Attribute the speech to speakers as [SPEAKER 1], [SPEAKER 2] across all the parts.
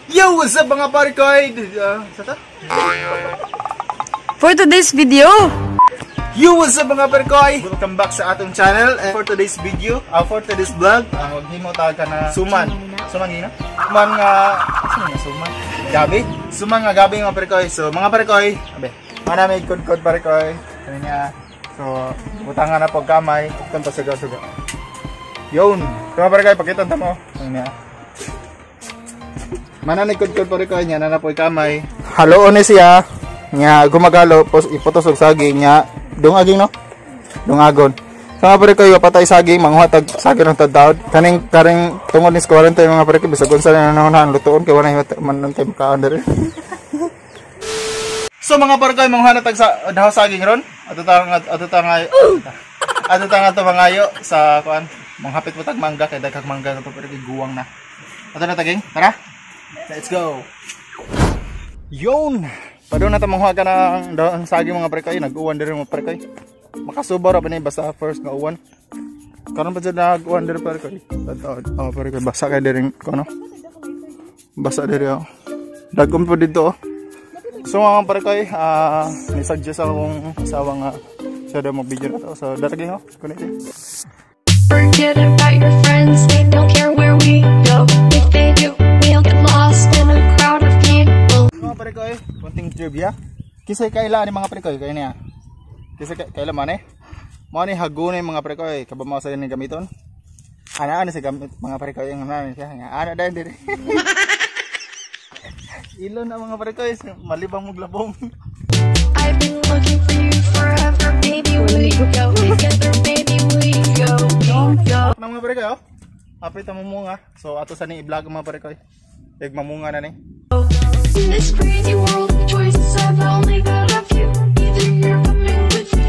[SPEAKER 1] Yo, what's up mga parikoy? Sa
[SPEAKER 2] For today's video.
[SPEAKER 1] Yo, what's up mga parikoy? Welcome back sa atong channel. And for today's video, for today's vlog, maghimo ta ka na suman. Suman gina? Suman nga suman. Gabi? Suman nga gabi mga parikoy. So mga parikoy, abe. Mana may kod-kod parikoy. Ano niya? So, butangan na pagkamay, ukton pa suga-suga. Yun. So mga parikoy, pakita ta mo. Ano niya? Mana ni kod-kod parikoy niya, na napoy kamay. Haloon ni siya. Nya gumagalo pos iputos og saging nya dungaging no? Dungagon. Sa mga parikoy patay saging manguha tag saging ng tadawd. Kaning karing tungod ni quarantine mga parikoy bisag unsa na nangunahan lutoon kay wala man nang time kaon diri. So mga parikoy manguha na tag sa daw saging ron. Ato ta nga mangayo sa kuan. Manghapit po tag mangga kay daghang mangga to parikoy guwang na. Ato na taging, tara. Let's go. Yon. Padung na ta manguha ka ng saging mga parikoy, nag-uwan diri mga parikoy. Makasuba ra ba ni basta first nga uwan. Karon pa jud nag-uwan diri parikoy. Tadtaod. Oh parikoy basa kay diri kuno. Basa diri oh. Dagom po didto oh. So mga parikoy, ni suggest akong asawa nga siya daw mag-video na to. So datagi ho, kunit.
[SPEAKER 3] Forget about your friends, they don't care where we go. If they do, we'll get lost in a crowd of people.
[SPEAKER 1] Mga parikoy, konting trivia. Kisay kaila ni mga parikoy kay niya. Kisay kaila man eh. Mao ni hagunay mga parikoy, kabamo sa ni gamiton. Ana ana si gamit mga parikoy ang ana siya. Ana dayon diri. Ilo na mga parikoy, malibang mo glabong.
[SPEAKER 3] I've been looking for you forever, baby. We go together, baby. We go, we go.
[SPEAKER 1] Na mga parikoy oh. Apit ang mamunga. So ato sa ni i-vlog mga parikoy. Ig mamunga na ni.
[SPEAKER 3] In this crazy world of choices, I've only got a few. Either you're coming with me.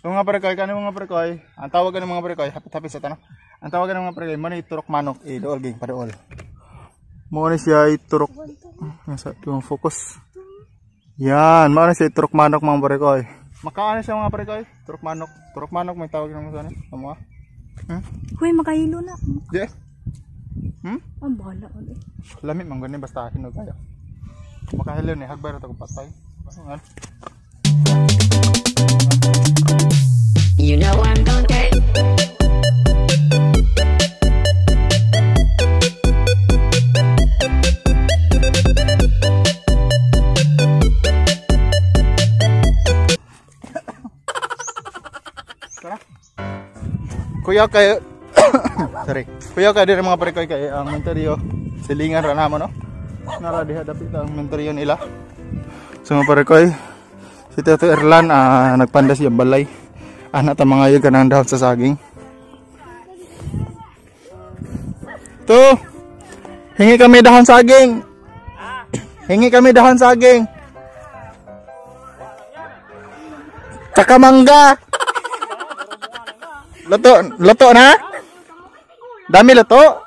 [SPEAKER 1] So mga parikoy, kano mga parikoy? Ang tawag ng mga parikoy, hapit-hapit sa tanong. Ang tawag ng mga parikoy, mo ni turok manok, eh dool ging padool. Mo ni siya turok. Nasa yung focus. Yan, mo ni siya turok manok mga parikoy. Makaano siya mga parikoy? Turok manok. Turok manok may tawag ng sana. Tama.
[SPEAKER 2] Hoy, makahilo na.
[SPEAKER 1] Di.
[SPEAKER 2] Ang bahala ulit.
[SPEAKER 1] Lami man gani basta hinog kayo. Makahilo ni hagbay ra tag patay.
[SPEAKER 3] You know I'm gonna get.
[SPEAKER 1] Tara. Kuya kayo. Sorry. Kuya kayo diri mga parikoy kay ang mentoryo silingan ra namo no. Nara diha dapit ang mentoryo nila. So mga parikoy, si Tito Erlan nagpanda siya balay. Ana ta mga yun kanang dahon sa saging. To. Hingi kami dahon saging. Hingi kami dahon saging. Tsaka mangga. Luto, luto na? Dami luto.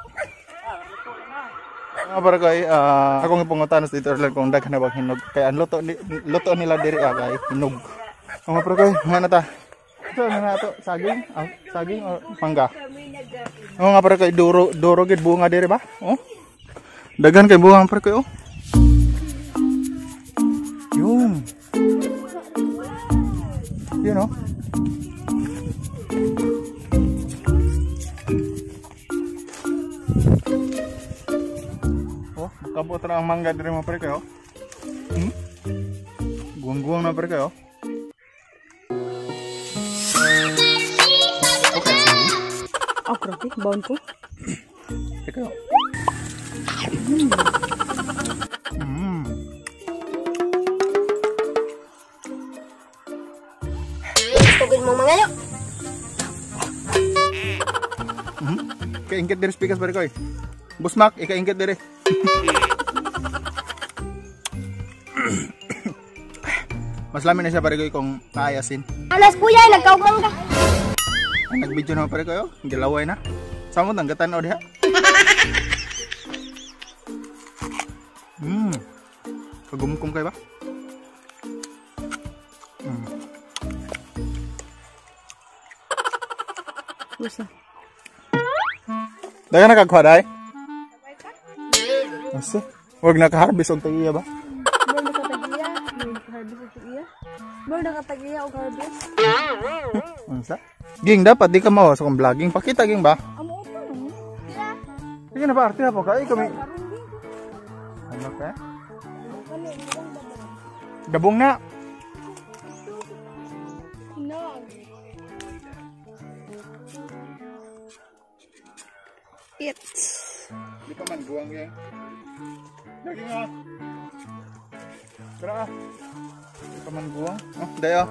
[SPEAKER 1] Mga parikoy, akong ipungutan sa Tito Erlan kung daghan na bang hinog. Kaya ang luto, luto nila diri kay hinog. Mga parikoy, nga na ta. Ito ano na to? Saging? Saging o mangga? Oh, mga parikoy, duro, duro gid bunga diri ba? Oh. Daghan kay bunga mga parikoy oh. Yun. Yun oh. Oh, makabot na ang mangga diri mga parikoy oh. Guwang-guwang na parikoy oh. Okay, sige.
[SPEAKER 2] Oh, grabe, baon ko.
[SPEAKER 1] Teka.
[SPEAKER 4] Tugod mo mga yo.
[SPEAKER 1] Kaingkit diri speakers parikoy. Busmak, ikaingkit diri. Mas lami na siya parikoy kung naayasin.
[SPEAKER 4] Alas kuya, nagkaog mangga.
[SPEAKER 1] Nag-video naman parikoy oh, gilaway na. Samot ang gatan-aw diha. Kagumkum kay ba?
[SPEAKER 2] Gusto.
[SPEAKER 1] Dagan na kagkuha day? Asa? Huwag naka-harvest og tag-iya ba?
[SPEAKER 2] Huwag nakatag-iya. Harvest og tag-iya. Huwag nakatag-iya og harvest.
[SPEAKER 1] Unsa? Ging, dapat di ka mawa sa kong vlogging. Pakita, ging ba?
[SPEAKER 2] Amo pa no.
[SPEAKER 1] Sige na ba, arte na po ka. Ay, kami. Ano ka? Dabong na.
[SPEAKER 2] Hinog. It's.
[SPEAKER 1] Di pa man buwang, gang. Lagi nga. Tara ah. Di pa man buwang. Oh, dayo.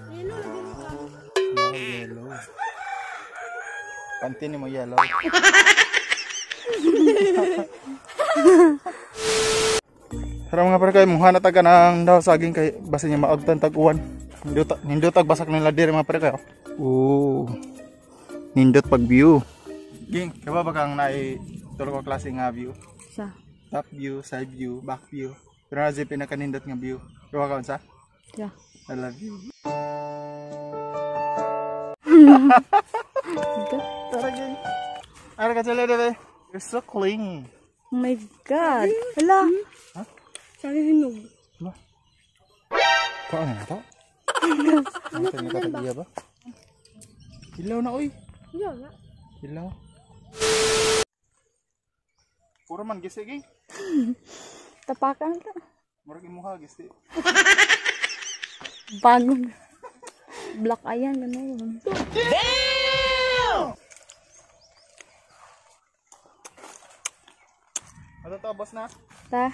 [SPEAKER 4] Yellow lagi ni ka.
[SPEAKER 1] Oh, yellow. Panty ni mo yellow. Tara mga pre kay muha na taga ng daw saging kay basta niya maagtan tag-uwan. Nindot tag basak nila diri mga pre kayo. Oh. Nindot pag view. Ging, kaba ba kang naay tulo ka klase nga view?
[SPEAKER 2] Sa.
[SPEAKER 1] Top view, side view, back view. Pero na pinakanindot nga view. Duha ka unsa?
[SPEAKER 2] Sa.
[SPEAKER 1] I love you. Tara, ging. Ara ka chale debe. You're so clingy.
[SPEAKER 2] Oh my God. Hala.
[SPEAKER 1] Huh?
[SPEAKER 2] Sabi hinog.
[SPEAKER 1] Hala. Kuha na to? Ano nakatagiya ba? Ilaw na oy.
[SPEAKER 4] Ilaw na.
[SPEAKER 1] Ilaw. Puro man gisi ging.
[SPEAKER 2] Tapakan ka.
[SPEAKER 1] Murag imuha gisi.
[SPEAKER 2] Bagong. Black ayan ganun.
[SPEAKER 1] Damn! Ano to, boss na?
[SPEAKER 2] Ta.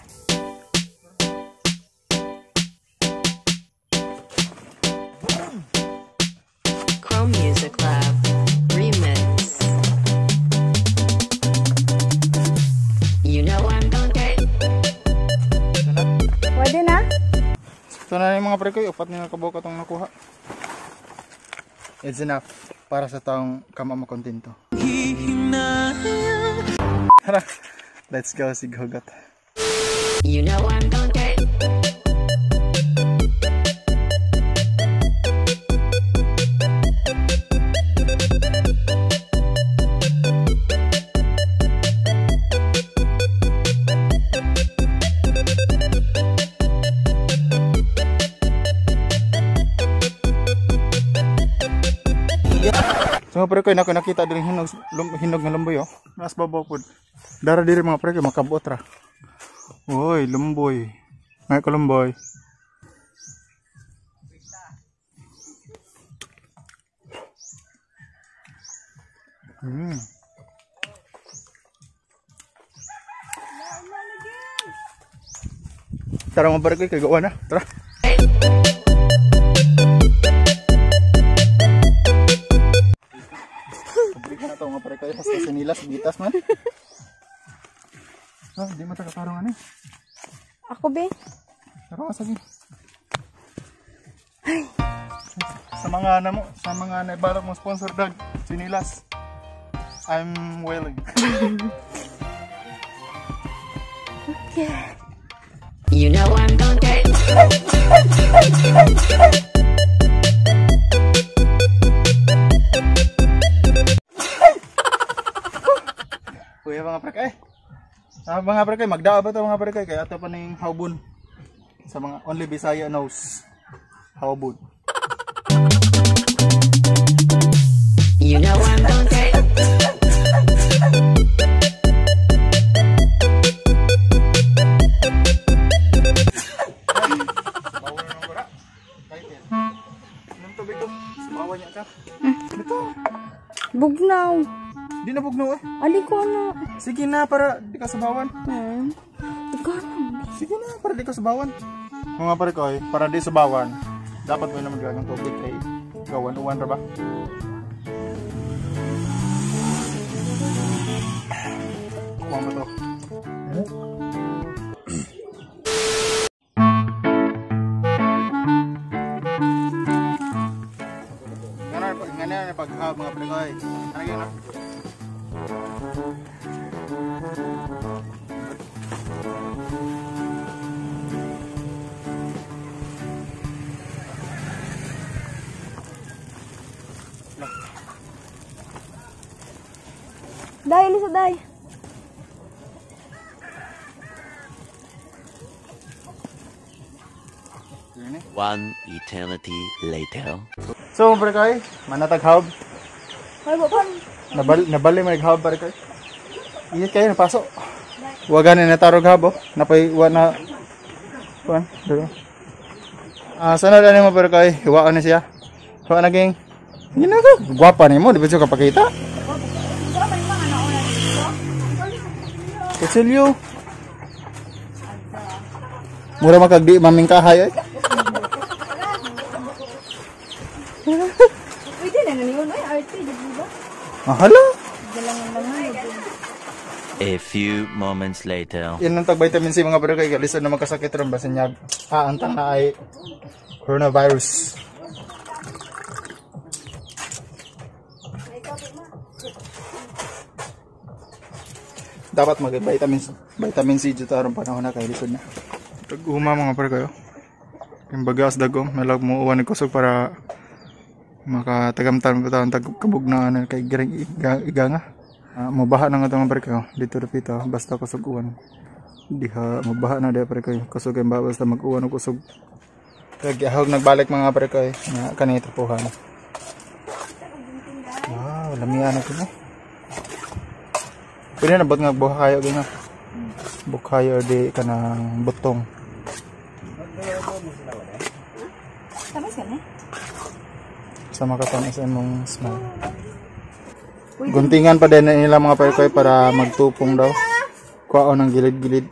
[SPEAKER 5] Chrome Music Lab Remix. You know I'm gonna get.
[SPEAKER 2] Pwede na?
[SPEAKER 1] Ito na yung mga pre ko, upat nila kabuok atong nakuha. It's enough para sa taong kama makontento. Tara, let's go sighugot.
[SPEAKER 5] You know I'm gonna get.
[SPEAKER 1] So mga pre ko, nakita din hinog, hinog nga lumboy oh. Nas babaw pod. Dara diri mga pre ko makabot ra. Oy, lumboy. May ko lumboy. Tara mga pre ko, kay gawa na. Tara. Pabrika na to mga pre ko, hasta sinilas gitas man. Ah, di man ta katarong ani.
[SPEAKER 2] Ako be.
[SPEAKER 1] Tara sige. Sa mga namo, sa mga naibalak mo sponsor dag, sinilas. I'm willing.
[SPEAKER 2] Okay.
[SPEAKER 5] You know I'm gonna get.
[SPEAKER 1] Kuya mga pre kay. Ah, mga pre kay, magdaa ba to mga pre kay? Kaya ato pa ning hawbon. Sa mga only Bisaya knows. Hawbon.
[SPEAKER 5] You know I'm gonna get.
[SPEAKER 1] Bawal na gura. Title. Anong tubig ko? Subawan niya ka. Ito.
[SPEAKER 2] Bugnaw.
[SPEAKER 1] Di na bugnaw eh.
[SPEAKER 2] Ali ko na.
[SPEAKER 1] Sige na para di ka subawan.
[SPEAKER 2] Ikaw na.
[SPEAKER 1] Sige na para di ka subawan. Mga pare ko eh, para di subawan, dapat mo naman gawin ng tubig kay gawan uwan ra ba? Kuha mo to. Nga na pag mga pre ko eh. Ano yun ah?
[SPEAKER 2] Dai, Elisa, dai.
[SPEAKER 6] One eternity later.
[SPEAKER 1] So, pare kay, manatag hub.
[SPEAKER 2] Ay, ba?
[SPEAKER 1] Nabali man hub pare kay. Iya kayo napasok. Wa gani na tarog hub oh. Napay wa na kuan, dito. Sana dani mo pare kay, hiwaan na siya. Hiwa na ging. Hindi na ko. Gwapa nimo, di ba siya kapakita? Kutsilyo. Mura makagdi maming kahay ay.
[SPEAKER 2] Pwede na nga ay arte, di ba?
[SPEAKER 1] Hala.
[SPEAKER 6] A few moments later.
[SPEAKER 1] Yan ang tag vitamin C mga bro kay lisod na magkasakit ron basin niya. Antang na ay coronavirus. Dapat mag vitamin C dito aron panahon na kay lisod na. Tag-uma mga pre kayo. Yung bagas dagom, nalag mo uwan kusog para makatagamtan pa tawon tag kabog na ano kay giring iganga. Mabaha na nga ito mga pre kayo. Dito dapita basta kusog uwan. Diha mabaha na diha pre kayo. Kusog ang basta mag-uwan og kusog. Kag nagbalik mga pre kayo nga kanay trapuhan. Wow, lamian na kini. Pwede na ba't nga buhayo gina? Bukhayo di kanang butong.
[SPEAKER 2] Tamis ka na?
[SPEAKER 1] Sama ka tamis imong smile. Guntingan pa din nila mga perkoy para magtupong daw. Kuwaon ng gilid-gilid.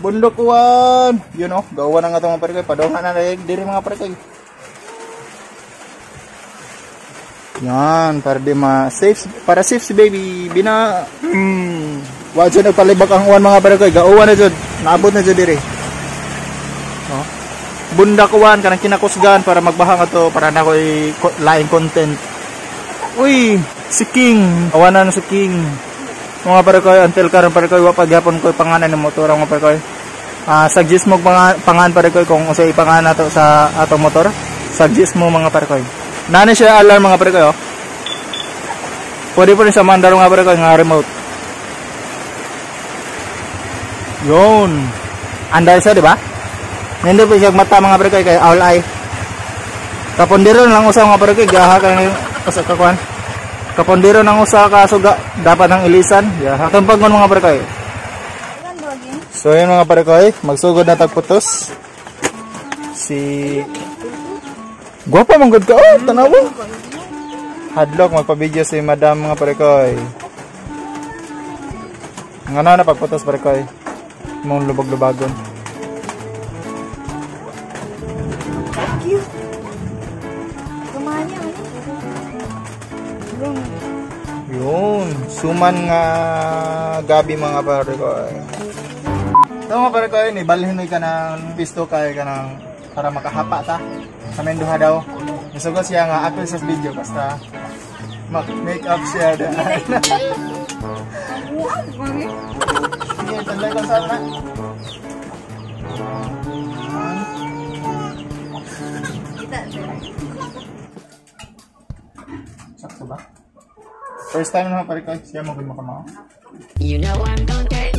[SPEAKER 1] Bundok uwan! Yun oh, gawa na nga ito mga perkoy. Padungan na diri mga perkoy. Yan, para di ma-safe, para safe si baby. Bina, wa dyan nagpalibak ang uwan mga perkoy. Gauwan na dyan. Naabot na dyan diri. Oh. Bundak uwan, kanang kinakusgan para magbaha nga to, para na ko'y laing content. Uy, si King. Awanan na si King. Mga perkoy, until karon perkoy, wa pagyapon ko'y panganan ng motor mga perkoy. Suggest mo pangan perkoy kung unsay ipangan nato sa atong motor. Suggest mo mga perkoy. Nani siya alarm mga perkoy oh. Pwede po rin sa mandar mga perkoy nga remote. Yun. Andar siya, di ba? Nindot po siya mata mga perkoy kay owl eye. Kapondero lang usa mga perkoy, gaha ka ng usa ka kuan. Kapondero nang usa ka suga dapat nang ilisan. Yaha. Tumpag mon mga perkoy. So yun mga perkoy, magsugod na tagputos. Si Gwapa man gud ka oh, tanawa. Hadlok magpa-video si Madam mga perkoy. Ngano na pagputos perkoy? Mong lubag-lubagon.
[SPEAKER 2] Cute. Kumanya ano?
[SPEAKER 1] Yun, suman nga gabi mga perkoy. So mga perkoy, ni balhin ka ng pisto kay ka ng para makahapa ta. Sa duha daw. Nisugot siya nga apil sa video basta mag-make up siya daan. Sige, tadlay ko sa na. Sakto ba? First time naman pare ko, siya mo gud makamao.
[SPEAKER 5] You know I'm gonna get.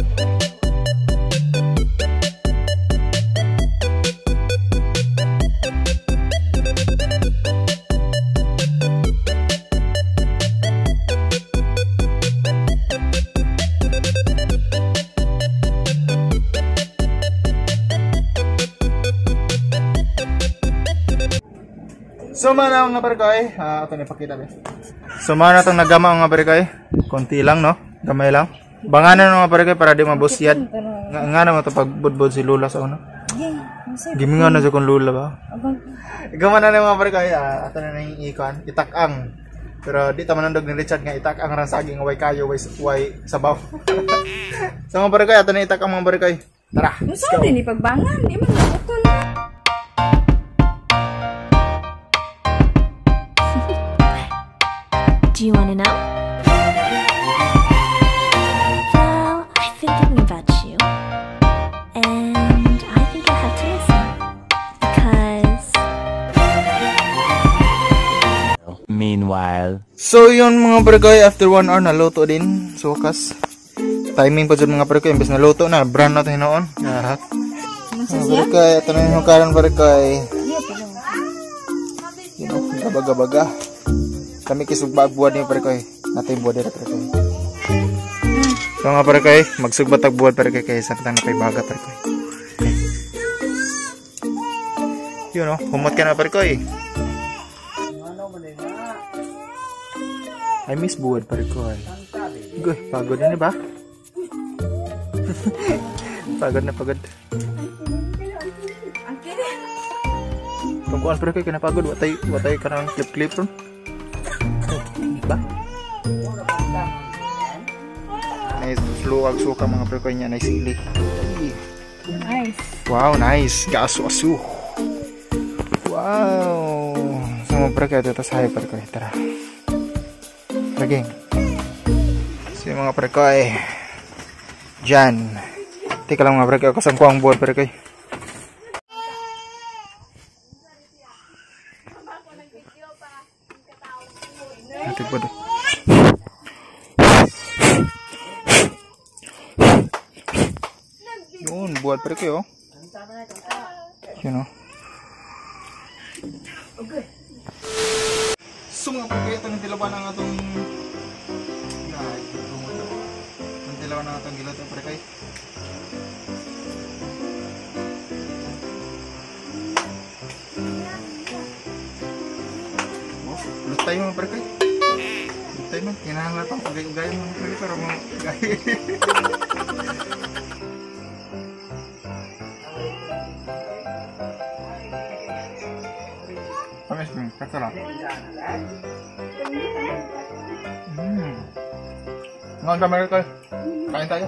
[SPEAKER 1] So mana mga barkoy, ito na ipakita ba. So mana itong nagama mga barkoy, konti lang no, gamay lang. Banganan mga barkoy para di mabusyad. Nga naman ito pagbudbud si Lula sa una. Gimingan na siya kung Lula ba. Gama na mga barkoy, ito na yung ikon, itakang. Pero di tama nandog ni Richard nga itakang rang saging, way kayo, way sabaw. So mga barkoy, ito na itakang mga barkoy. Tara, let's go.
[SPEAKER 2] Musa din ipagbangan, di man nabuton.
[SPEAKER 3] Do you want to know? Well, I've been thinking about you, and I think I have to listen, because...
[SPEAKER 6] Meanwhile...
[SPEAKER 1] So yun mga barkoy, after 1 hour naluto din. So wakas, timing pa dyan mga barkoy, imbes naluto na, brand natin noon. Mga barikay, ito na yung hukaran barikay. You know, gabaga-baga. Kami kisugba buwad niyo barikay. Natin buwad dira barikay. So mga barikay, magsugba tag buwad barikay kay samtang napay baga barikay. You know, humot ka na barikay. I miss buwad barikay. Goy, pagod na ba? Pagod na pagod. Tungkuan pero kay kinapagod, watay ka ng clip-clip ron. Ba? Nice flu ag suka mga pre niya, nice sili.
[SPEAKER 2] Nice.
[SPEAKER 1] Wow, nice. Gaasu-asu. Wow. So mga pre kayo dito sa hyper ko. Tara. Tara gang. So yung mga pre ko ay dyan. Teka lang mga pre kayo, kasang ko ang buwan pre kayo. Yun, buhat pa rin kayo. Yun o. So mga pre kayo, itong tilawan ang atong itong tilawan ang atong giluto pre kayo. Oh, lutay mga pre kayo. Lutay man, kinahanglan pang ugay-ugay mga pre kayo, pero mga ugay. Sakto lang. Ngayon kami rin. Kain tayo.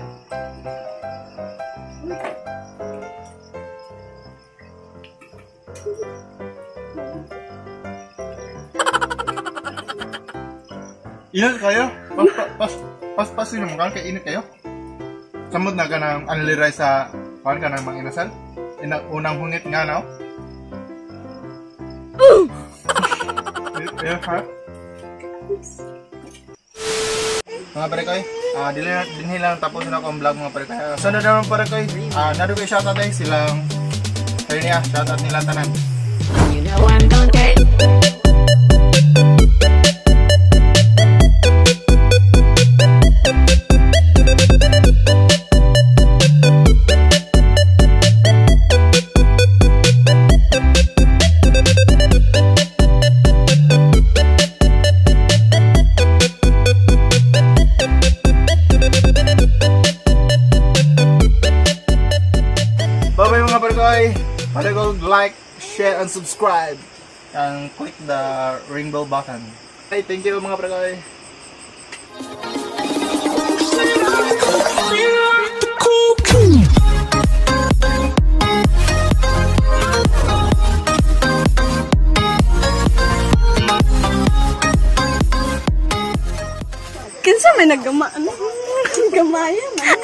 [SPEAKER 1] Init kayo? Pas yun mo kaya init kayo? Samod na ka ng only rice sa kuan ka ng mga inasal? Unang hungit nga no? Mga parekoy, dinhi lang tapos na akong vlog mga parekoy. Sunod naman parekoy, nado kay shoutout ay silang kayo niya, shoutout nila tanan.
[SPEAKER 5] You know I'm gonna get.
[SPEAKER 1] Bye-bye mga parekoy. Parekoy, like, share, and subscribe. And click the ring bell button. Hey, thank you mga parekoy.
[SPEAKER 4] Kinsa may naggama? Ano? Gamaya man.